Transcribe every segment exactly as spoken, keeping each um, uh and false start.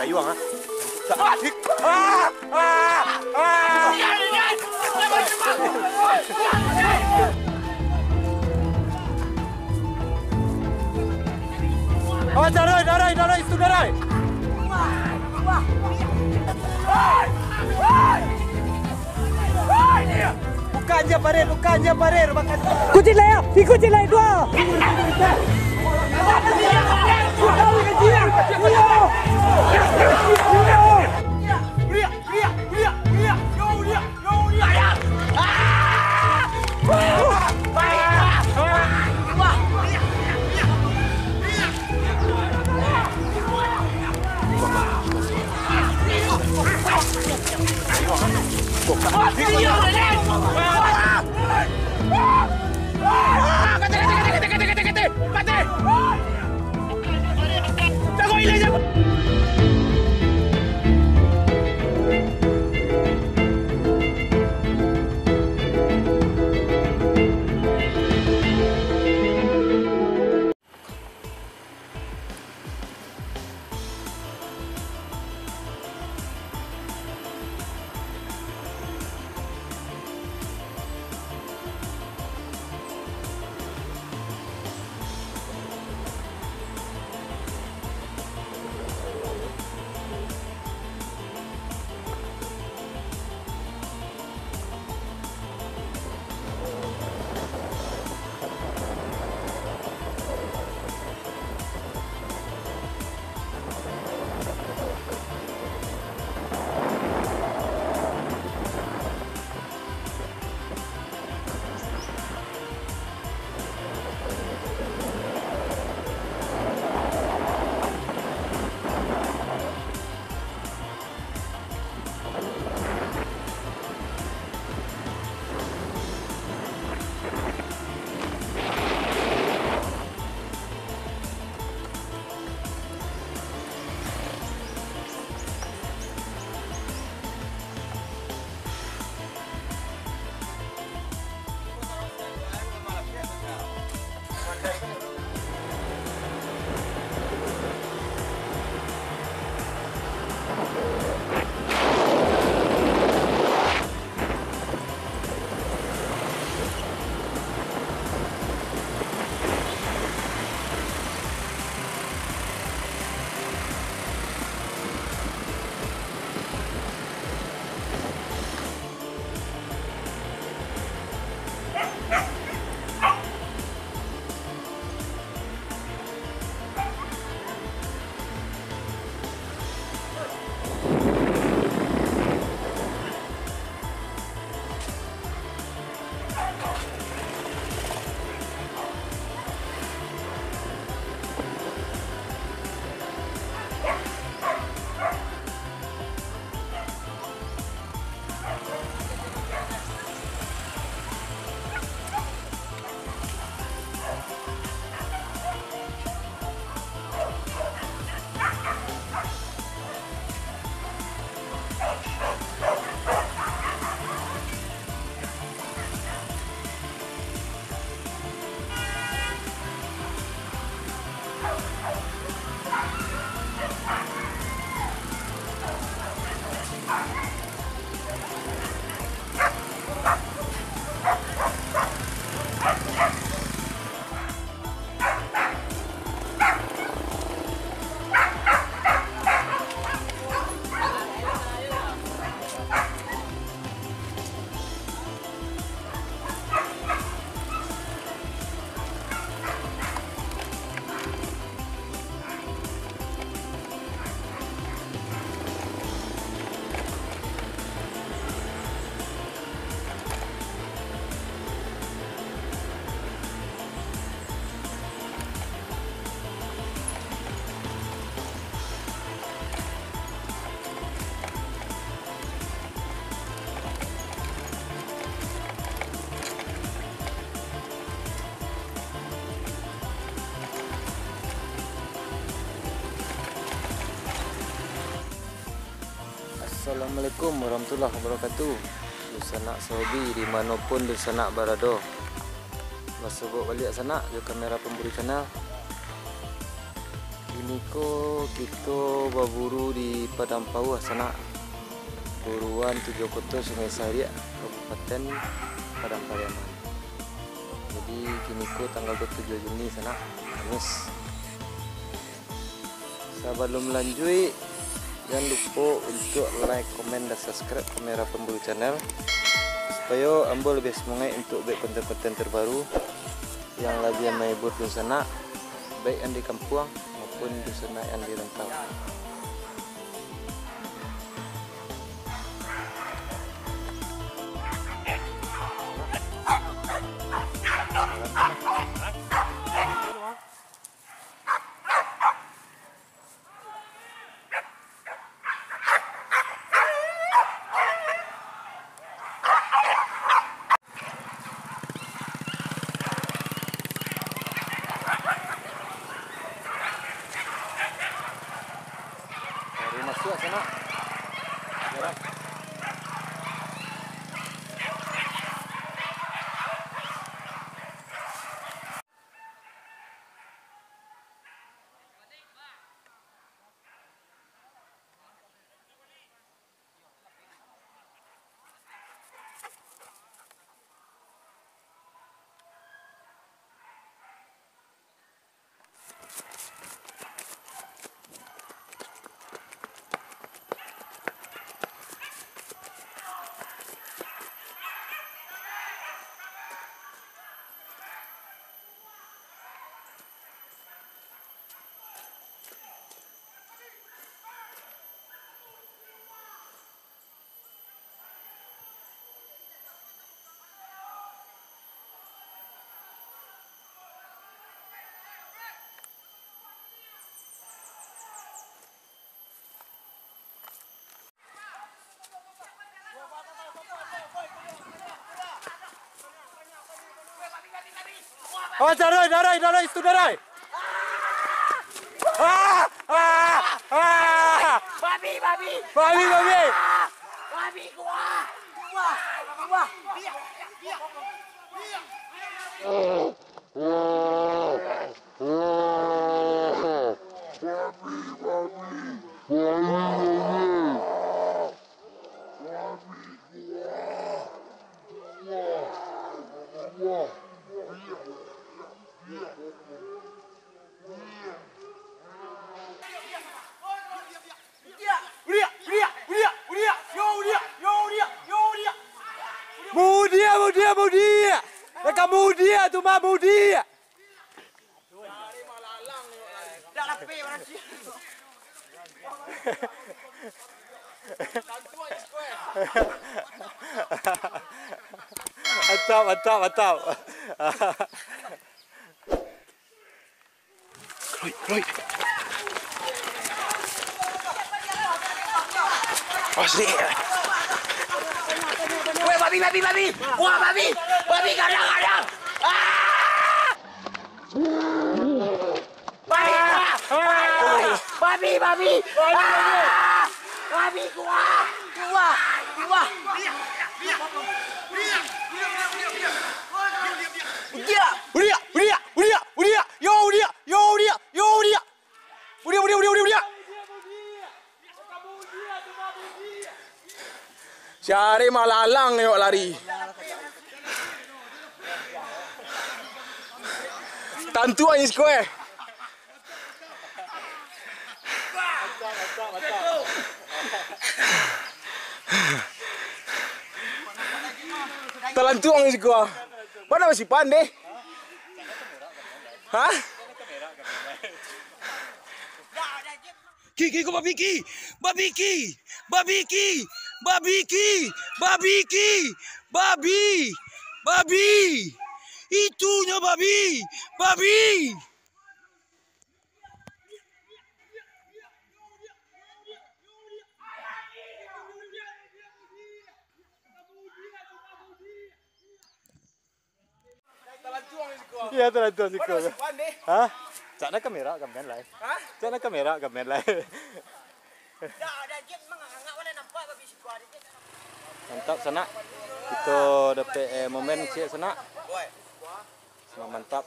Ayuang, ah. Ah! Ah! Ah! Awas, darah, darah, darah, itu darah. Buka je parit, buka je parit, buka. Kunci lai, ah. Kunci lai dua. Assalamualaikum warahmatullahi wabarakatuh. Dunsanak sahobi, di mano pun dunsanak barado. Basobok baliak sanak jo kamera Pamburi Channel. Di Ko kito baburu di Padang Pauah, sanak. Buruan Tujuah Koto Sungai Sariak, Kabupaten Padang Pariaman. Jadi, kini ko tanggal dua puluh tujuh Juni, sanak, Kamis. Sabalum lanjuik, jan lupo untuak like, komen, dan subscribe Kamera Pamburu Channel, supayo ambo labiah sumangaik untuak buek konten-konten terbaru yang labiah mahibur dunsanak, baik yang di kampuang maupun dunsanak yang di rantau. Baru masuak, sanak. Jalan. Awas, darai, darai, darai, situ darai. Ah! Ah! Ah! Babi, babi. Babi, babi. Ah! Babi, kuah. Kuah, kuah. Mudiak, mudiak, mudiak. Dekat mudiak tu mah, mudiak. Mantap, mantap, mantap. Roy, Roy. Awas, Dik. Weh, babi, babi, babi. Wah, babi. Babi, gadang, gadang. Ah! Babi, wah. Babi, babi. Ah! Babi, kuah. Kuah, kuah. Udiak. Udiak, udiak, udiak, udiak. Yo, udiak, yo, udiak, yo, udiak. Udiak, udiak, udiak, udiak, udiak. Cari malalang yo lari. Tantu anjing square. Talantuang siko. Mana masih pandai? Hah? Ki, ki, ko babi, ki. Babi, ki. Babi, ki. Babi, ki. Babi, ki. Babi. Babi. Itunyo babi. Babi. Iya, talantuang siko. Hah? Cak nak kamera, kamen lai. Hah? Cak nak kamera, kamen lai. Mantap, sanak. Kito dapek, eh, momen ciek, sanak. Mantap.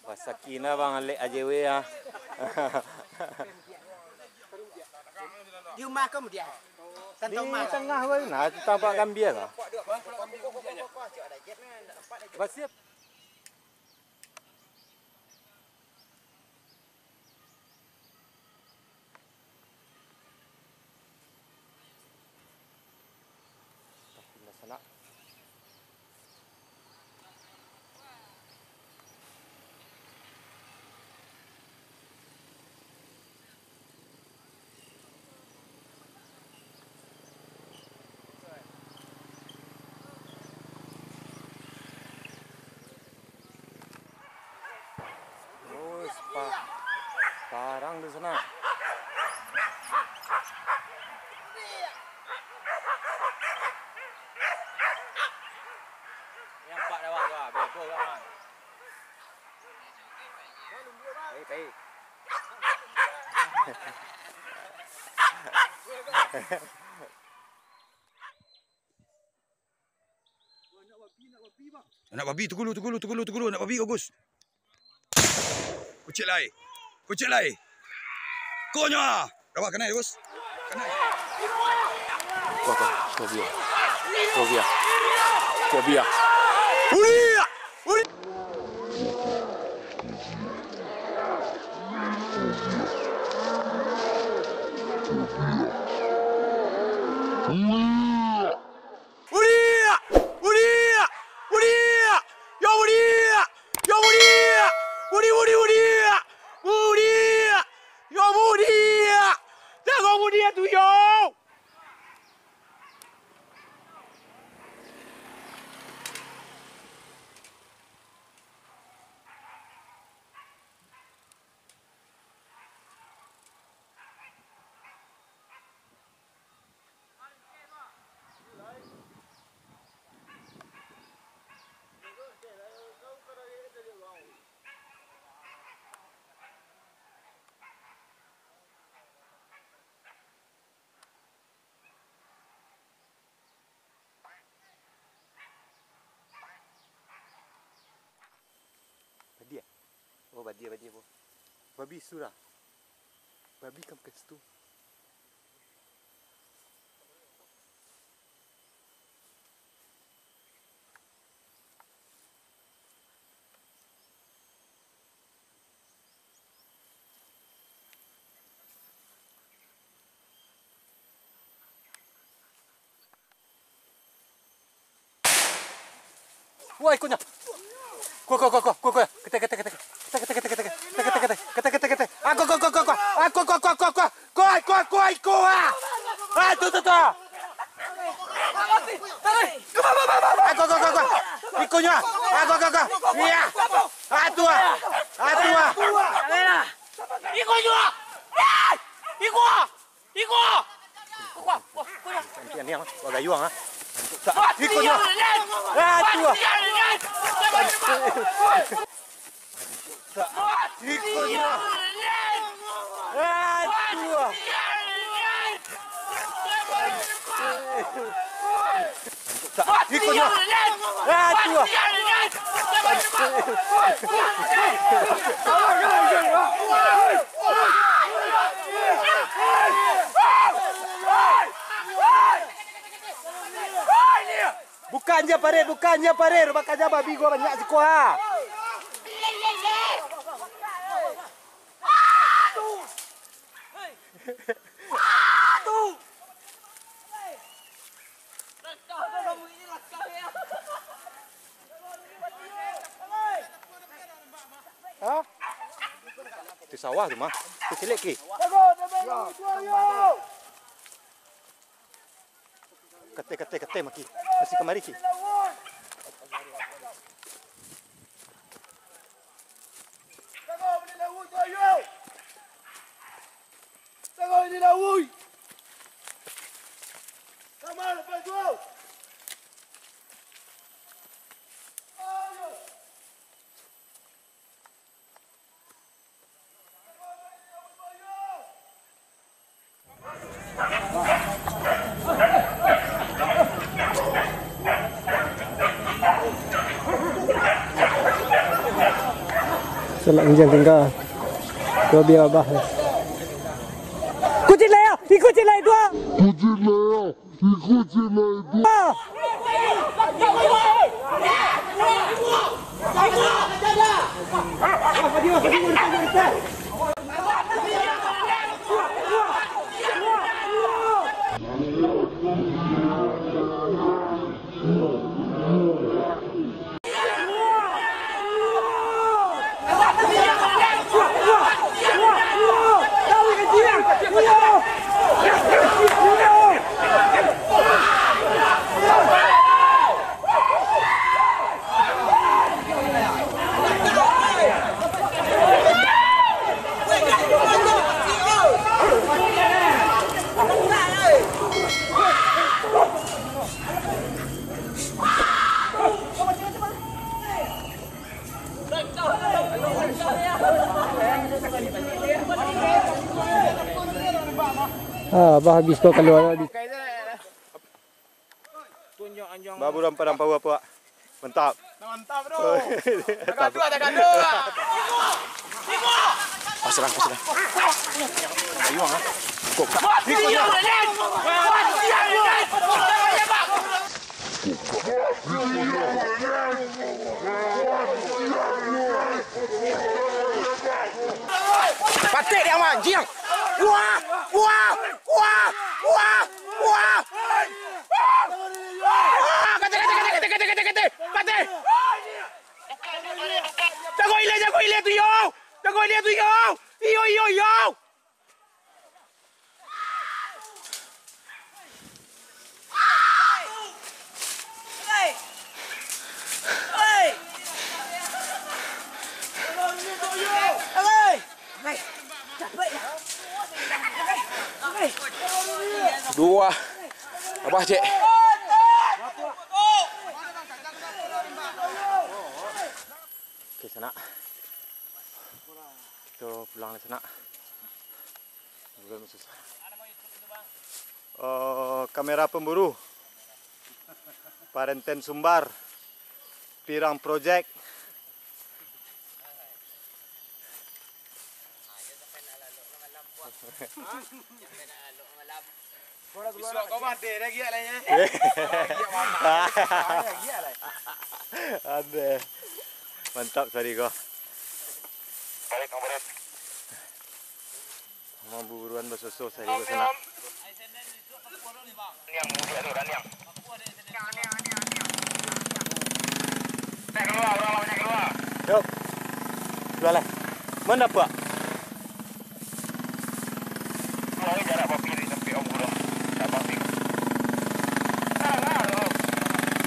Basakina bang alek ajewe ah. Di rumah kau mudian. Di tangah wai nah, tu tampak gambia lah. Basiap. Terus pa-, parang tu sanak. Yang empat awak tu ah, bego kan. Pai, pai. Anak babi, tugulu, tugulu, tugulu, tugulu, anak babi, bagus. Kucek lai. Kucek lai. Konyo. Rabah kanai, bos. Kanai. Kau, kau, kau biar. Kau biar. Kau biar. Uliak! Uliak! Uliak! Uliak! Uliak! Yo uliak! Yo uliak! Uli, uli, uliak! Uliak! Yo uliak! Jago uliak tu yo! Badia. Oh, badia, badia, bo. Babi surah. Babi kam ke situ. Woi, ikonyo. Kuah, kuah, kuah, kuah, kuah, kuah. Ketek, ketek, ketek. Ketek, ketek, ketek, ketek. Ketek, ketek, ketek, ketek. Ketek, ketek, ketek, ketek. Ah, kuah, kuah, kuah, kuah, kuah. Kuah, kuah, kuah, kuah. Ah, tu, tu, tu. Ah, kuah, kuah, kuah, kuah. Ikonyo. Ah, kuah, kuah, kuah. Iya. Ah, tu, ah. Ah, tu, ah. Ikonyo. Ah, ikonyo. Iko! Wah, wah, wah. Nanti ni, ah, wah, gayuang, ah. Iko nyo. Ah, tu, ah. Iko nyo. Ah, tu, ah. Iko nyo. Ah, tu, ah. Bukan je parit, bukan je parit. Bakal je babi gua banyak siko ha. Ha? Di sawah tu mah. Tu cilik ki. Kate, kate, kate maki. Masih kamari ki. Tangan di lauik! Kamar lepas tu! Ayo! Salah injang tinggal. Dua biar abah. Kucing laya, ikuti laya dua. Ah, bah, habis ko kalua, habis. Baburan padang paua, Pak. Mantap. Mantap, bro. Tagaduah, tagaduah. Pasrah, pasrah. Ayuang, ah. Kok, Kak? Patek dia, Wan. Jiang. Wah, wah, wah, wah, wah. Ah, kate, kate, kate. Kate. Jago ilia, jago ilia tu, yo. Jago ilia tu, yo. Iyo, iyo, iyo. Dua. Abah, cek. Oke, sanak. Kito pulang lah, sanak. Bulan susah. Eh, kamera pemburu. Parenten Sumbar. Pirang Project. Bisuak ko mati dah giak lah, yo. Giak lah. Ado. Mantap sari ko. Balik, Bang Boris. Mamburuan basoso sari ko, sanak. Niang, mudiak tu, dah, Niang. Niang, Niang, Niang, Niang. Banyak keluar, orang banyak keluar. Yo. Keluar lah. Mana, Pak?